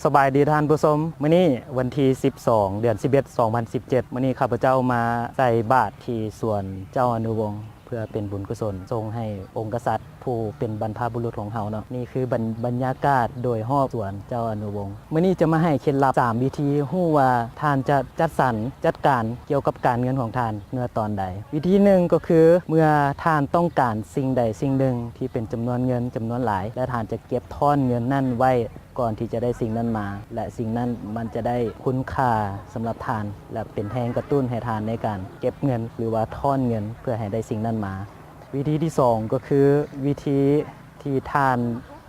ສະບາຍດີທ່ານຜູ້ຊົມ, ມື້ນີ້ວັນທີສິບສອງ ເດືອນສິບເອັດ ສອງພັນສິບເຈັດ, ມື້ນີ້ຂ້າພະເຈົ້າມາໃສ່ບາດທີ່ສວນເຈົ້າອະນຸວົງ ເພື່ອເປັນບຸນກຸສົນສົ່ງໃຫ້ອົງກະສັດຜູ້ເປັນບັນພະບຸລຸດຂອງເຮົາເນາະ. ນີ້ຄືບັນ ບັນຍາກາດໂດຍຮອບສວນເຈົ້າອະນຸວົງ. ມື້ນີ້ຈະມາໃຫ້ເຄັດລັບສາມວິທີ ຮູ້ວ່າທ່ານຈະຈັດສັນຈັດການກ່ຽວກັບການເງິນຂອງທ່ານເມື່ອຕອນໃດ. ວິທີໜຶ່ງກໍຄື ເມື່ອທ່ານຕ້ອງການສິ່ງໃດສິ່ງໜຶ່ງທີ່ເປັນຈຳນວນເງິນຈຳນວນຫຼາຍ ແລະ ທ່ານຈະເກັບທ້ອນເງິນນັ້ນໄວ້ ກ່ອນທີ່ຈະໄດ້ສິ່ງນັ້ນມາ ແລະ ສິ່ງນັ້ນມັນຈະໄດ້ຄຸນຄ່າສຳລັບທ່ານ ແລະ ເປັນແຮງກະຕຸ້ນໃຫ້ທ່ານໃນການເກັບເງິນ ຫຼືວ່າທ້ອນເງິນເພື່ອໃຫ້ໄດ້ສິ່ງນັ້ນມາ. ວິທີທີສອງກໍຄື ວິທີທີ່ທ່ານ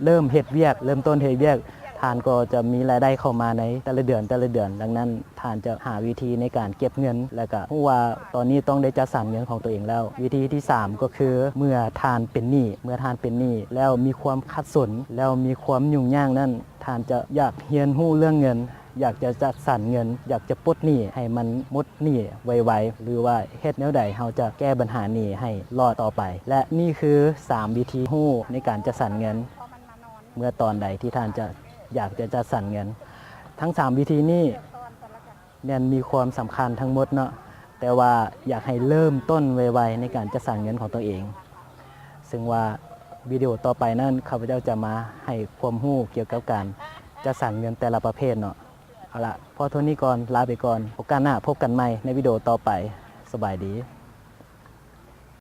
ເລີ່ມເຮັດວຽກ ເລີ່ມຕົ້ນເຮັດວຽກ ທ່ານກໍຈະມີລາຍໄດ້ເຂົ້າມາໃນແຕ່ລະເດືອນ ແຕ່ລະເດືອນ. ດັ່ງນັ້ນ ທ່ານຈະຫາວິທີໃນການເກັບເງິນ ແລະກະຮູ້ວ່າຕອນນີ້ຕ້ອງໄດ້ຈັດສັນເງິນຂອງຕົວເອງແລ້ວ. ວິທີທີສາມກໍຄື ເມື່ອທ່ານເປັນໜີ້ ເມື່ອທ່ານເປັນໜີ້ແລ້ວມີຄວາມຂັດສົນ ແລ້ວມີຄວາມຫຍຸ້ງຍາກນັ້ນ ທ່ານຈະຢາກຮຽນຮູ້ເລື່ອງເງິນ, ຢາກຈະຈັດສັນເງິນ, ຢາກຈະປົດໜີ້ໃຫ້ມັນໝົດໜີ້ໄວໆ ຫຼືວ່າເຮັດແນວໃດເຮົາຈະແກ້ບັນຫາໜີ້ໃຫ້ລອດຕໍ່ໄປ. ແລະ ນີ້ຄືສາມວິທີຮູ້ໃນການຈັດສັນເງິນ ເມື່ອຕອນໃດທີ່ທ່ານຈະຢາກຈະຈັດສັນເງິນ. ທັງສາມວິທີນີ້ແມ່ນມີຄວາມສຳຄັນທັງໝົດເນາະ, ແຕ່ວ່າຢາກໃຫ້ເລີ່ມຕົ້ນໄວໆໃນການຈັດສັນເງິນຂອງຕົວເອງ. ເຊິ່ງວ່າວິດີໂອຕໍ່ໄປນັ້ນ ຂ້າພະເຈົ້າຈະມາໃຫ້ຄວາມຮູ້ກ່ຽວກັບການຈັດສັນເງິນແຕ່ລະປະເພດເນາະ. ເອົາລະ ພໍເທົ່ານີ້ກ່ອນ, ລາໄປກ່ອນ. ໂອກາດໜ້າພົບກັນໃໝ່ໃນວິດີໂອຕໍ່ໄປ. ສະບາຍດີ.